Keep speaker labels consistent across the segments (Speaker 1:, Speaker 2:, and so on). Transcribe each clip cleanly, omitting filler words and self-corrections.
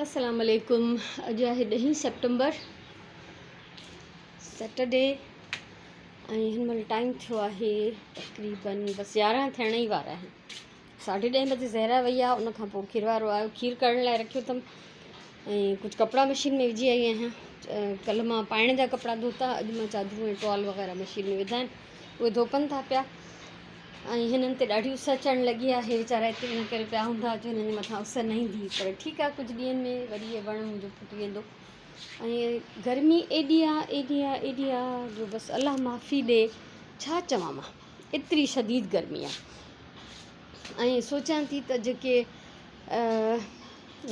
Speaker 1: السلام عليڪم اڄ آهي ڏهين سيپٽمبر سيٽرڊي ۽ هن مهل ٽائيم ٿيو آهي تقريبن بس يارهن ٿيڻ ئي وارا آهن. ساڍي ڏهين بجي زهرا وئي آهي ان کان پوء کير وارو آيو کير ڪرڻ لاء رکيو اٿم ۽ ڪجهه ڪپڙا مشين ۾ وجهي آئي آهيان. ڪلهه مان پائڻ جا ڪپڙا ڌوتا اڄ مان چادرون ۽ ٽوال وغيره مشين ۾ وڌا آهن اهي ڌوپن ٿا پيا ۽ هنن تي ڏاڍي اس اچڻ لڳي آهي ويچارا هتي ان ڪري پيا هوندا جو هنن جي مٿان اس نه ايندي پر ٺيڪ آهي ڪجهه ڏينهن ۾ وري هي وڻ منهنجو ڦٽي ويندو ۽ گرمي ايڏي آ ايڏي آ ايڏي آ جو بس الله معافي ڏي ڇا چوان مان ايتري شديد گرمي آ ۽ سوچان ٿي ته جيڪي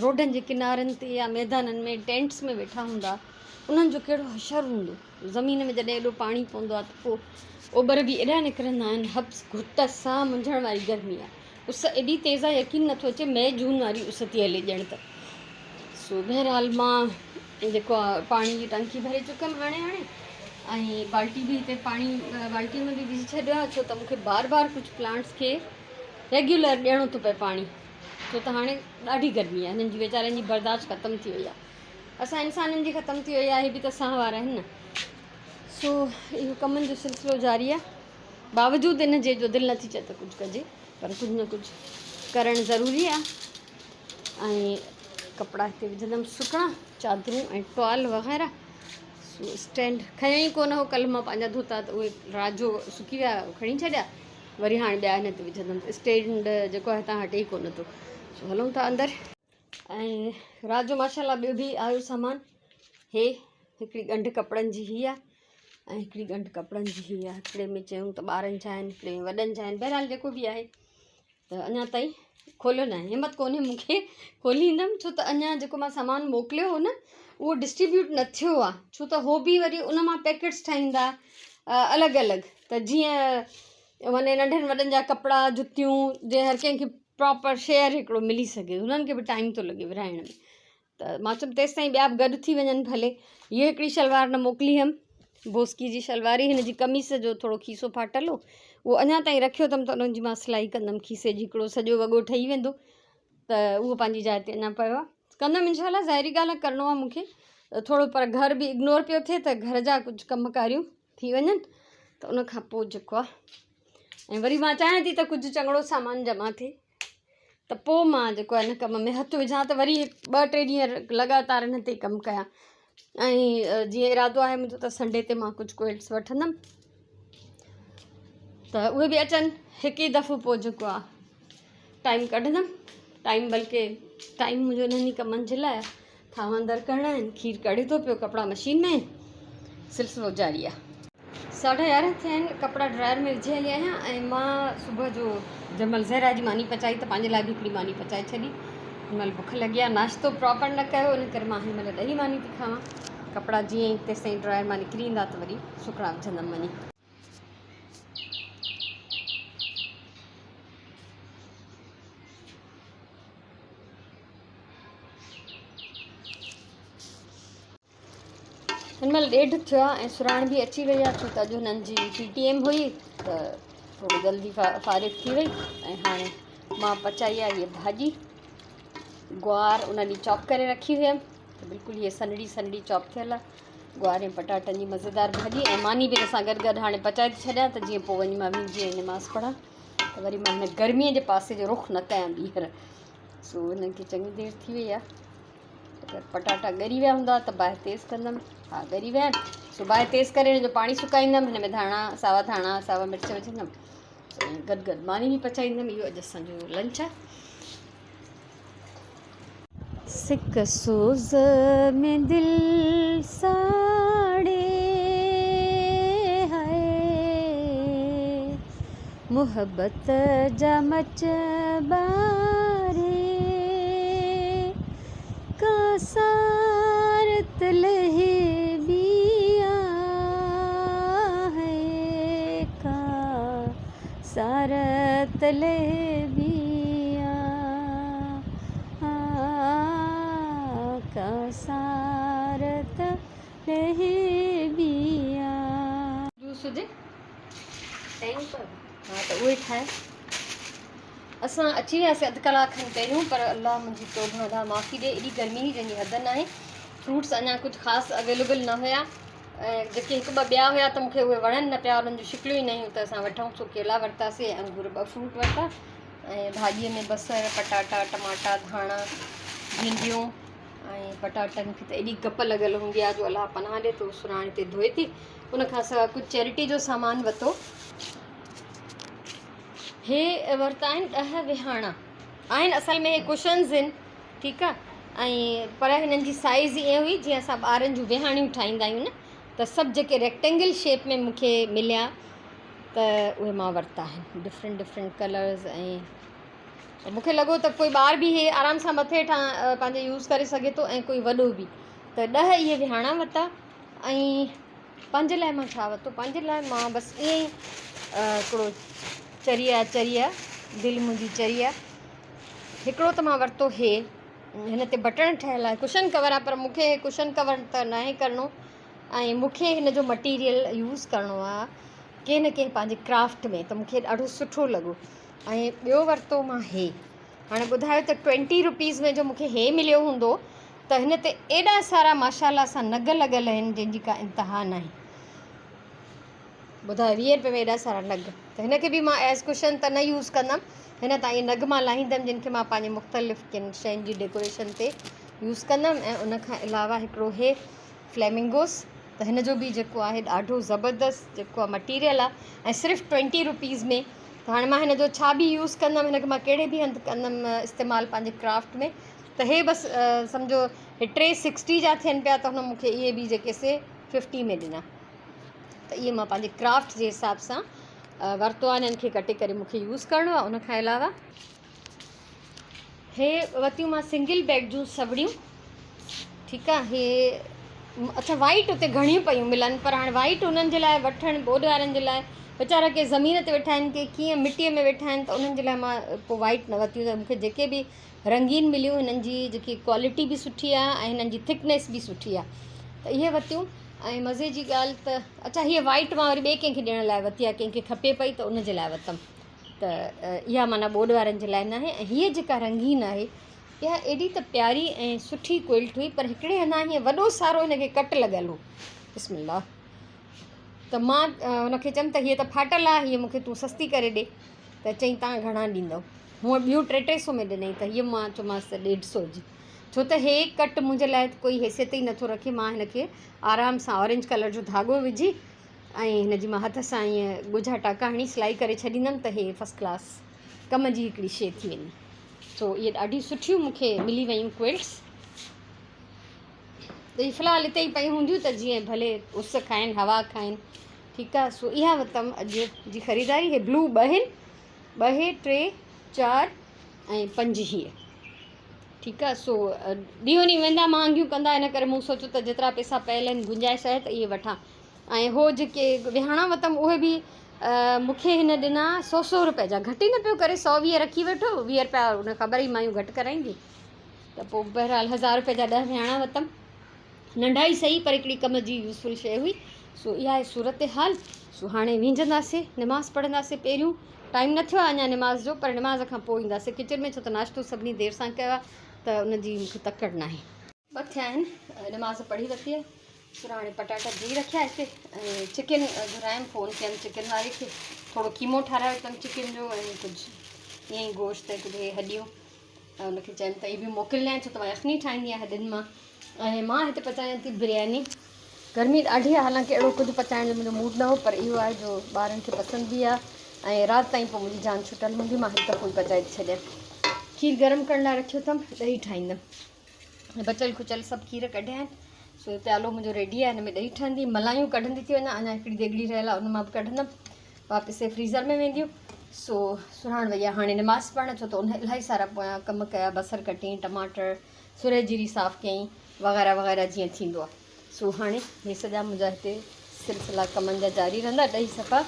Speaker 1: روڊن جي ڪنارن تي يا ميدانن ۾ ٽينٽس ۾ ويٺا هوندا انهن جو ڪهڙو حشر هوندو. زمين ۾ جڏهن ايڏو پاڻي پوندو آهي ته پوء اوٻر به ايڏا نڪرندا آهن حبس گهٽ سان منجهڻ واري گرمي آهي اس ايڏي تيز آهي يقين نٿو اچي مئي جون واري اس ٿي هلي ڄڻ ته سو بهرحال مان جيڪو آهي پاڻي جي ٽنڪي ڀري چڪم هاڻي هاڻي ۽ بالٽي به هتي پاڻي بالٽي ۾ به وجهي ڇڏيو آهي ڇو ته مونکي بار بار ڪجهه پلانٽس کي ريگيولر ڏيڻو ٿو پئي پاڻي ڇو ته هاڻي ڏاڍي گرمي آهي هنن جي ويچارن جي برداشت ختم ٿي وئي آهي اسان انسانن جي ختم ٿي وئي آهي به ته ساهه وارا آهن نه سو اهو ڪمن جو سلسلو جاري آهي باوجود ان جي جو دل نٿي چئي ته ڪجهه ڪجي پر ڪجهه نه ڪجهه ڪرڻ ضروري آهي ۽ ڪپڙا هتي وجهندم سڪڻا چادرون ۽ ٽوال وغيره سو اسٽينڊ کنيو ئي ڪونه هو ڪلهه مان پنهنجا ڌوتا ته اهي رات جو سڪي ويا کڻي ڇڏيا وري هاڻي ٻيا هن تي وجهندم اسٽينڊ جيڪو آهي هتان هٽي ئي ڪونه ٿو سو هلون ٿا اندر ۽ رات جو ماشاء الله ٻيو به آيو سامان هي هڪڙي ڳنڍ ڪپڙن جي هي آهي ۽ هڪڙي ڳنڍ ڪپڙن جي هي آهي هڪڙي ۾ چيون ته ٻارن جا آهن هڪڙي ۾ وڏن جا آهن بهرحال جيڪو به آهي ته اڃا تائين کوليو نه آهي همت ڪونهي مونکي کوليندم ڇو ته اڃا جيڪو مان سامان موڪليو هو نه اهو ڊسٽريبيوٽ نه ٿيو آهي ڇو ته هو به وري ان مان پيڪيٽس ٺاهيندا الڳ الڳ ته جيئن معني ننڍن وڏن جا ڪپڙا جتيون جيئن هر ڪنهن کي پراپر شيئر هڪڙو ملي سگهي هنن کي به ٽائيم ٿو لڳي ورهائڻ ۾ ته مان چيم تيستائين ٻيا به گڏ ٿي وڃن ڀلي هيء هڪڙي شلوار نه موڪلي هيم بوسڪي جي شلوار هئي هن جي قميص جو ٿورو کيسو ڦاٽل هو اهو اڃا تائين رکيو اٿم ته ان جي مان سلائي ڪندم کيسي جي هڪڙو سڄو وڳو ٺهي ويندو ته اهو پنهنجي جاء تي اڃا پيو آهي ڪندم انشاء الله ظاهري ڳالهه آهي ڪرڻو آهي مونکي ٿورو پر گهر به اگنور پيو ٿئي ته گهر جا ڪجهه ڪم ڪاريون ٿي وڃن ته ان کان پوء جيڪو آهي ۽ وري مان چاهيان ٿي ته ڪجهه چڱڙو سامان جمع ٿئي ته پوء مان جيڪو آهي هن ڪم ۾ هٿ وجهان ته وري ٻه ٽي ڏينهن لڳاتار هن تي ڪم ڪيان ۽ جيئن ارادو آهي منهنجو ته سنڊي تي مان ڪجهه ڪوئلٽس وٺندم ته اهي به اچن هڪ ئي دفعو پوء جيڪو آهي ٽائيم ڪڍندم ٽائيم بلڪه ٽائيم منهنجو انهن ئي ڪمن جي لاء آهي ٿانو اندر ڪرڻا آهن کير ڪڙهي ٿو پيو ڪپڙا مشين ۾ سلسلو جاري آهي. ساڍا يارهن ٿيا آهن ڪپڙا ڊرائر ۾ وجهي آئي آهيان ۽ مان صبح جو جنهن مهل زهرا جي ماني پچائي ته پنهنجي لاء به هڪڙي ماني پچائي ڇڏي هن مهل بک لڳي آهي ناشتو پراپر نه ڪيو ان ڪري مان هن مهل ڏهي ماني ٿي کاوان ڪپڙا جيئن ئي تيستائين ڊرائر مان نڪري ايندا ته وري سڪڻا وجهندم وڃي. هن مهل ڏيڍ ٿيو آهي ۽ سراڻ به اچي وئي آهي ڇو ته اڄ هنن جي پي ٽي ايم هئي ته ٿورو جلدي فارغ ٿي وئي ۽ هاڻي مان پچائي آهي هيء ڀاڄي گوار ان ڏينهن چاپ ڪري رکي هيم ته بلڪل هيء سنهڙي سنهڙي چاپ ٿيل آهي گوار ۽ پٽاٽن جي مزيدار ڀاڄي ۽ ماني به هن سان گڏ گڏ هاڻي پچائي ٿي ڇڏيان ته جيئن پوء وڃي مان وينجهي ۽ نماز پڙهان ته وري مان هن گرميء جي پاسي جو رخ نه ڪيان ٻيهر سو هنن کي چڱي دير ٿي وئي آهي اگر پٽاٽا ڳري ويا هوندا ته باهه تيز ڪندم ها ڳري ويا آهن سو باهه تيز ڪري هن جو پاڻي سڪائيندم هن ۾ ڌاڻا ساوا ڌاڻا ساوا مرچ وجهندم گڏ گڏ ماني به پچائيندم اهو اڄ اسانجو لنچ آهي. سڪ سوز ۾ دل ساڙي هاء محبت جا مچ ٻاري ڪا سارت لهي ٻي آهي ڪا سارت لهي ٻي آ سارت لهي ٻي آ. جوس هجي ٽينگ ها ته اهي ٺاهي. اسان اچي وياسي اڌ ڪلاڪ کن پهريون پر الله منهنجي توبه ادا معافي ڏي ايڏي گرمي هئي جنهن جي حد ناهي. فروٽس اڃا ڪجهه خاص اويليبل نه هيا ۽ جيڪي هڪ ٻه ٻيا هيا ته مونکي اهي وڻن نه پيا انهن جون شڪليون ئي نه هيون ته اسان وٺون سو ڪيلا ورتاسي ۽ انگور ٻه فروٽ ورتا ۽ ڀاڄيء ۾ بصر پٽاٽا ٽماٽا ڌاڻا ڀينڊيون ۽ پٽاٽن کي ته ايڏي گپ لڳل هوندي آهي جو الله پناهه ڏي ته سراڻي تي ڌوئي ٿي ان کان سواء ڪجهه چيرٽي جو سامان ورتو. هي ورتا آهن ڏهه ويهاڻا آهن اصل ۾ هي ڪشنز آهن ٺيڪ آ ۽ پر هنن جي سائيز ائين هئي جيئن اسان ٻارن جون ويهاڻيون ٺاهيندا آهيون نه ته سڀ جيڪي ريڪٽينگل شيپ ۾ مونکي مليا ته اهي مان ورتا آهن ڊفرنٽ ڊفرنٽ ڪلرز ۽ مونکي لڳو ته ڪوئي ٻار به هي آرام سان مٿي هيٺان پنهنجي يوز ڪري سگهي ٿو ۽ ڪوئي وڏو به ته ڏهه اهي ويهاڻا ورتا ۽ پنهنجي لاء مان ڇا ورتو پنهنجي لاء مان بس ائين ئي هڪڙو چري آ چري آ دل منهنجي چري آ هڪڙو ته مان ورتو هي هن تي بٽڻ ٺهيل آهي ڪشن ڪور آ پر مون کي ڪشن ڪور ته ناهي ڪرڻو ۽ مون کي هن جو مٽيريل يوز ڪرڻو آ ڪنهن نه ڪنهن پنهنجي ڪرافٽ ۾ ته مون کي ڏاڍو سٺو لڳو ۽ ٻيو ورتو مان هي هاڻي ٻڌايو ته ٽوئنٽي روپيز ۾ جو مون کي هي مليو هوندو ته هن تي ايڏا سارا ماشاء الله سان نگ لڳل آهن جنهن جي ڪا انتها ناهي. ٻڌايو ويهه روپين ۾ ايڏا سارا نگ ته هن کي به مان ايز ڪشن ته نه يوز ڪندم هن تان اهي نگ مان لاهيندم جن کي مان پنهنجي مختلف ڪن شين جي ڊيڪوريشن تي يوز ڪندم ۽ ان کان علاوه هڪڙو هي فليمنگوس ته هن جو به جيڪو آهي ڏاڍو زبردست جيڪو آهي مٽيريل آهي ۽ صرف ٽوئنٽي روپيز ۾ ته هاڻي مان هن جو ڇا به يوز ڪندم هن کي مان ڪهڙي به هنڌ ڪندم استعمال پنهنجي ڪرافٽ ۾ ته هي بس سمجهو هي ٽي سڪسٽي جا ٿين پيا ته هن مون کي اهي به جيڪي سي ففٽي ۾ ڏنا ته اهي مان پنهنجي ڪرافٽ جي حساب سان ورتو آهي انهن کي ڪٽي ڪري مون کي يوز ڪرڻو آهي ان کان علاوه هي ورتيون مان سنگل بيڊ جون سوڙيون ٺيڪ آهي هي اڇا وائيٽ اتي گهڻيون پيون ملن پر هاڻي وائيٽ انهن جي لاء وٺڻ ٻوڏ وارن جي لاء ويچارا ڪي زمين تي ويٺا آهن ڪي ڪيئن مٽيء ۾ ويٺا آهن ته انهن جي لاء مان پوء وائيٽ نه ورتيون ته مون کي جيڪي به رنگين مليون هنن جي جيڪي ڪوالٽي به سٺي آهي ۽ هنن جي ٿڪنيس به سٺي آهي ته اهي ورتيون ۽ مزي جي ڳالهه ته اڇا هيء وائيٽ مان وري ٻئي ڪنهن کي ڏيڻ لاء ورتي آهي ڪنهن کي کپي پئي ته ان جي لاء ورتم ته اها معنيٰ ٻوڏ وارن جي لاء ناهي ۽ هيء جيڪا رنگين آهي اها ايڏي ته پياري ۽ سٺي ڪوئلٽ هئي پر هڪڙي هنڌان هيئن وڏو سارو هن کي ڪٽ لڳل هو بسم الله ته مان هن کي چيم ته هيء ته ڦاٽل آهي هيء مون کي تون سستي ڪري ڏي ته چئين تان گهڻا ڏيندؤ؟ هونء ٻيون ٽي ٽي سو ۾ ڏنائين ته هيء مان چيومانس ته ڏيڍ سو جي. ڇو ته هي ڪٽ منهنجي لاء ته ڪوئي حيثيت ئي نٿو رکي. مان هن کي آرام سان اورينج ڪلر جو ڌاڳو وجهي ۽ هن جي مان هٿ سان ائين ڳجها ٽاڪا هڻي سلائي ڪري ڇڏيندم ته هي فرسٽ ڪلاس ڪم جي هڪڙي شيء ٿي ويندي. سو اهي ڏاڍيون سٺيون مون کي ملي ويون ڪوئلٽس. ته هي في الحال اتي ئي پيون هونديون ته جيئن ڀلي اس کائن هوا کائن. ٺيڪ آ سو اها ورتم اڄ جي خريداري هي بلو ٻه هن ٻه هي ٽي چار ۽ پنج هيء ٺيڪ آ سو ڏينهون ڏينهن ويندا مهانگيون ڪندا ان ڪري مون سوچيو ته جيترا پئسا پيل آهن گنجائش آهي ته اهي وٺان ۽ هو جيڪي ويهاڻا ورتم اهي به مون کي هن ڏنا سو سو روپئي جا گهٽ ئي نه پيو ڪري سو ويهه رکي ويٺو ويهه روپيا ان خبر ئي مايون گهٽ ڪرائينديون ته پوء بهرحال هزار روپئي جا ڏهه ويهاڻا ورتم ننڍا ئي سهي پر هڪڙي ڪم جي يوزفل شيء هئي سو اها آهي صورتحال سو هاڻي وينجهنداسي نماز پڙهنداسي پهريون ٽائيم نه ٿيو آهي اڃا نماز جو پر نماز کان پوء اينداسي ڪچن ۾ ڇو ته ناشتو سڀني دير سان ڪيو آهي ته ان جي مونکي تڪڙ ناهي. ٻه ٿيا آهن نماز پڙهي ورتي آهي سو هاڻي پٽاٽا ڌوئي رکيا هتي ۽ چڪن گهرايم فون ڪيم چڪن واري کي ٿورو قيمو ٺارايو اٿم چڪن جو ۽ ڪجهه ائين ئي گوشت ۽ ڪجهه هي هڏيون ۽ ان کي چيم ته اهي به موڪلجانء ڇو ته مان يخني ٺاهيندي آهيان هڏين مان ۽ مان هتي پچايان ٿي برياني گرمي ڏاڍي آهي حالانڪه اهڙو ڪجهه پچائڻ جو منهنجو موڊ نه هو پر اهو آهي جو ٻارن کي پسند به آهي ۽ رات تائين پوء منهنجي جان ڇٽل هوندي مان هڪ دفعو ئي پچائي ٿي ڇڏيان کير گرم ڪرڻ لاء رکيو اٿم ڏهي ٺاهيندم بچل کچل سڀ کير ڪڍيا آهن سو پيالو منهنجو ريڊي آهي هن ۾ ڏهي ٺهندي ملايون ڪڍندي ٿي وڃان اڃا هڪڙي ديڳڙي رهيل آهي ان مان به ڪڍندم واپس سي فريزر ۾ وينديون سو سرهاڻ وئي آهي هاڻي نماز پڙهڻ ڇو ته ان الاهي سارا پويان ڪم ڪيا بصر ڪٽيائين ٽماٽر سرهي جيري صاف ڪيائين وغيره وغيره جيئن ٿيندو آهي سو هاڻي هي سڄا منهنجا هتي سلسلا ڪمن جا جاري رهندا ڏهي صفا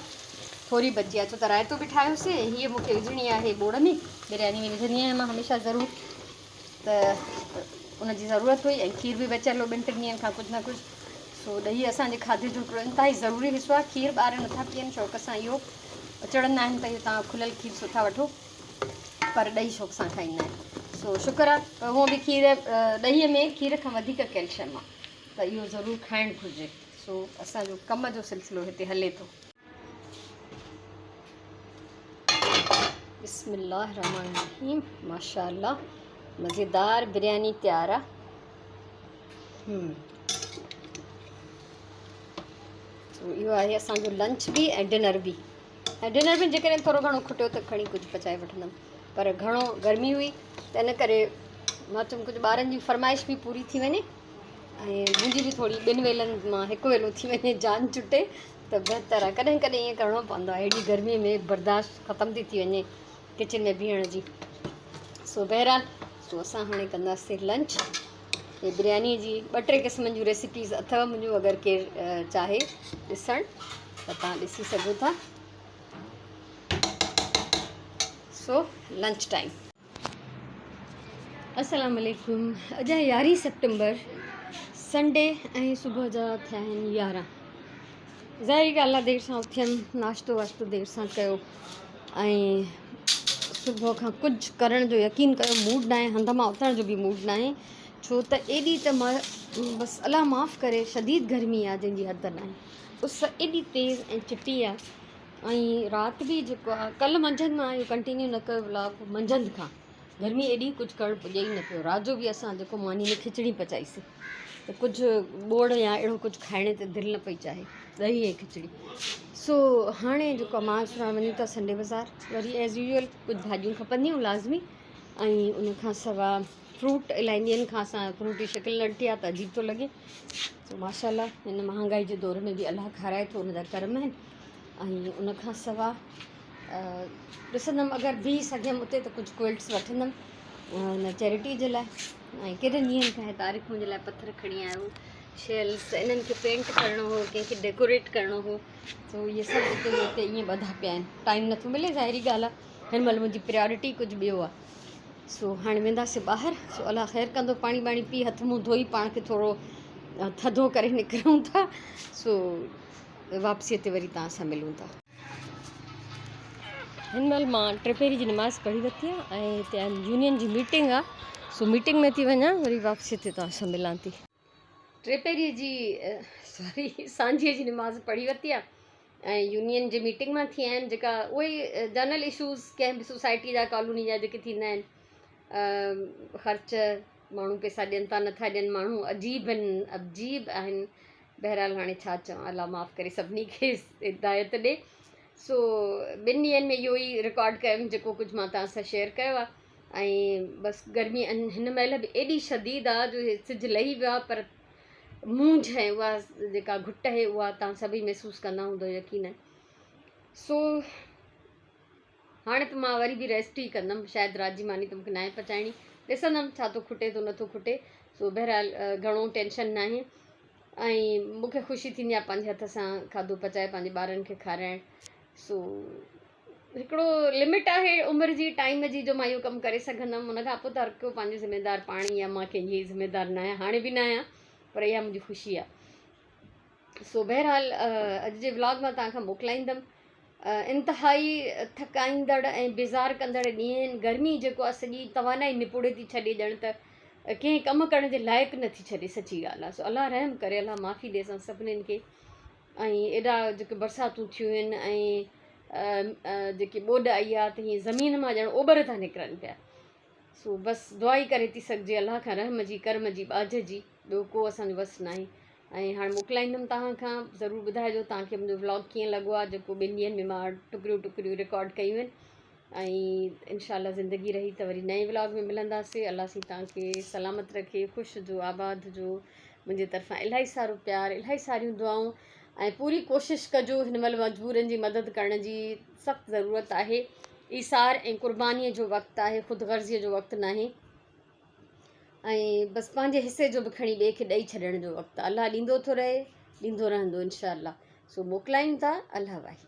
Speaker 1: ٿوري بچي آهي ڇو ته رائتو به ٺاهيوسي ۽ هيء مون کي وجهڻي آهي ٻوڙ ۾ برياني ۾ وجهندي آهيان مان هميشه ضرور ته ان جي ضرورت هئي ۽ کير به بچيل هو ٻن ٽن ڏينهن کان ڪجهه نه ڪجهه سو ڏهي اسان جي کاڌي جو هڪڙو انتهائي ضروري حصو آهي. کير ٻار نٿا پيئن شوق سان اهو چڙندا آهن ته اهو توهان کليل کير ڇو ٿا وٺو. پر ڏهي شوق سان کائيندا آهن سو شڪر آهي پر هونء به کير ڏهي ۾ کير کان وڌيڪ ڪيلشم آهي ته اهو ضرور کائڻ گهرجي سو اسان جو ڪم جو سلسلو هتي هلي ٿو. بسم الله الرحمن الرحيم ماشاء الله مزيدار برياني تيار آ. سو اهو آهي اسان جو لنچ به ۽ ڊنر به ۽ ڊنر ۾ جيڪڏهن ٿورو گهڻو کٽيو ته کڻي ڪجهه پچائي وٺندم پر گهڻو گرمي هئي ته ان ڪري مان چيم ڪجهه ٻارن جي فرمائش به پوري ٿي وڃي ۽ منهنجي به ٿوري ٻن ويلن مان هڪ ويلو ٿي وڃي جان ڇٽي ته بهتر آهي ڪڏهن ڪڏهن ائين ڪرڻو پوندو آهي اهڙي گرمي ۾ برداشت ختم ٿي ٿي وڃي ڪچن ۾ بيهڻ جي سو بهرحال سو اسان هاڻي ڪنداسين لنچ هي برياني جي ٻه ٽي قسمن جون ريسيپيز اٿو منهنجون اگر ڪير چاهي ڏسڻ ته تان ڏسي سگهو ٿا سو لنچ ٽائيم. السلام عليڪم اڄ آهي يارهين سيپٽمبر سنڊي ۽ صبح جا ٿيا آهن يارهن ظاهري ڳالهه آهي دير سان اٿيم ناشتو واشتو دير سان ڪيو ۽ صبح کان ڪجهه ڪرڻ جو يقين ڪيو موڊ ناهي هنڌ مان اٿڻ جو به موڊ ناهي ڇو ته ايڏي ته بس الله معاف ڪري شديد گرمي آهي جنهن جي حد ناهي اس ايڏي تيز ۽ چٽي آهي ۽ رات به جيڪو آهي ڪلهه منجهند مان اهو ڪنٽينيو نه ڪيو ولاگ منجهند کان گرمي ايڏي ڪجهه ڪرڻ پڄي ئي نه پيو رات جو به اسان جيڪو ماني ۾ کچڙي پچائيسي ته ڪجهه ٻوڙ يا اهڙو ڪجهه کائڻ تي دل نه پئي چاهي ڏهي ۽ کچڙي سو هاڻي جيڪو مان سراڻ وڃون ٿا سنڊي بازار وري ايز يوزل ڪجهه ڀاڄيون کپنديون لازمي ۽ ان کان سوا فروٽ الاهي ڏينهن کان اسان فروٽ جي شڪل نه ڏٺي آهي ته عجيب ٿو لڳي سو ماشاء الله هن مهانگائي جي دور ۾ به الله کارائي ٿو ان جا ڪرم آهن ۽ ان کان سوا ڏسندم اگر بيهي سگهيم اتي ته ڪجهه ڪوئلٽس وٺندم ان چيرٽي جي لاء ۽ ڪيڏن ڏينهن کان هي طارق منهنجي لاء پٿر کڻي آيو شيلس انهن کي پينٽ ڪرڻو هو ڪنهن کي ڊيڪوريٽ ڪرڻو هو سو اهي سڀ اتي اتي ائين ٻڌا پيا آهن ٽائيم نٿو ملي ظاهري ڳالهه آهي هن مهل منهنجي پريارٽي ڪجهه ٻيو آهي سو هاڻي وينداسين ٻاهر سو الله خير ڪندو پاڻي ٻاڻي پي هٿ منهن ڌوئي پاڻ کي ٿورو ٿڌو ڪري نڪرون ٿا سو واپسيء تي وري توهان سان ملون ٿا. هن مهل مان ٽيپهري جي نماز پڙهي ورتي آهي ۽ هتي آيم يونين جي ميٽنگ آهي سو ميٽنگ ۾ ٿي وڃان وري واپسي تي توهان سان ملان ٿي. ٽيپهري جي سوري سانجهيء جي نماز پڙهي ورتي آهي ۽ يونين جي ميٽنگ مان ٿي آيم جيڪا اهي ئي جنرل اشوز ڪنهن به سوسائٽي جا ڪالوني جا جيڪي ٿيندا آهن خرچ ماڻهو پئسا ڏين ٿا نٿا ڏين ماڻهو عجيب آهن عجيب آهن بهرحال هاڻي ڇا چوان الله معاف ڪري سڀني کي هدايت ڏي سو ٻن ڏينهن ۾ اهو ئي رڪارڊ ڪيم جيڪو ڪجهه مان توهان سان شيئر ڪيو آهي ۽ بس گرمي هن مهل به ايڏي شديد آهي جو سج لهي ويو آهي پر مونجهه ۽ اها جيڪا گهٽ آهي اها توهان سڀئي محسوس ڪندا هوندو يقينن سو هاڻي ته مان وري به ريسٽ ئي ڪندم شايد رات جي ماني ته مونکي ناهي پچائڻي ڏسندم ڇا ٿو کٽي ٿو نٿو کٽي سو بهرحال گهڻو ٽينشن ناهي ۽ مونکي خوشي ٿيندي آهي پنهنجي هٿ سان کاڌو پچائي پنهنجي ٻارن کي کارائڻ سو هڪڙو لمٽ آهي عمر جي ٽائيم جي جو مان اهو ڪم ڪري سگهندم ان کان پوء ته هر ڪو پنهنجو ذميدار پاڻ ئي آهي مان ڪنهن جي ذميدار نه آهيان هاڻي به نه آهيان پر اها منهنجي خوشي آهي سو بهرحال اڄ جي ولاگ مان توهان کان موڪلائيندم انتهائي ٿڪائيندڙ ۽ بيزار ڪندڙ ڏينهن آهن. گرمي جيڪو آهي سڄي توانائي نپوڙي ٿي ڇڏي ڄڻ ته ڪنهن ڪم ڪرڻ جي لائق نه ٿي ڇڏي سچي ڳالهه آهي سو الله رحم ڪري الله معافي ڏي اسان سڀنين کي ۽ ايڏا جيڪي برساتون ٿيون آهن ۽ جيڪي ٻوڏ آئي آهي ته هيئن زمين مان ڄڻ اوٻر ٿا نڪرن پيا سو بس دعا ئي ڪري ٿي سگهجي الله کان رحم جي ڪرم جي ٻاجهه جي ٻيو ڪو اسان جو وس ناهي ۽ هاڻي موڪلائيندم توهان کان ضرور ٻڌائجو توهان کي منهنجو ولاگ ڪيئن لڳو آهي جيڪو ٻن ڏينهن ۾ مان ٽڪريون ٽڪريون رڪارڊ ڪيون آهن ۽ انشاء الله زندگي رهي ته وري نئين ولاگ ۾ ملنداسي الله سائين توهان کي سلامت رکي خوش هجو آباد هجو منهنجي طرفان الاهي سارو پيار الاهي ساريون دعائون ۽ پوري ڪوشش ڪجو هن مهل مجبورن جي مدد ڪرڻ جي سخت ضرورت آهي ايثار ۽ قربانيء جو وقت آهي، خود غرضيء جو وقت ناهي ۽ بس پنهنجي حصي جو به کڻي ٻئي کي ڏئي ڇڏڻ جو وقت آهي. الله ڏيندو ٿو رهي، ڏيندو رهندو انشاء الله. سو موڪلايون ٿا، الله واهي.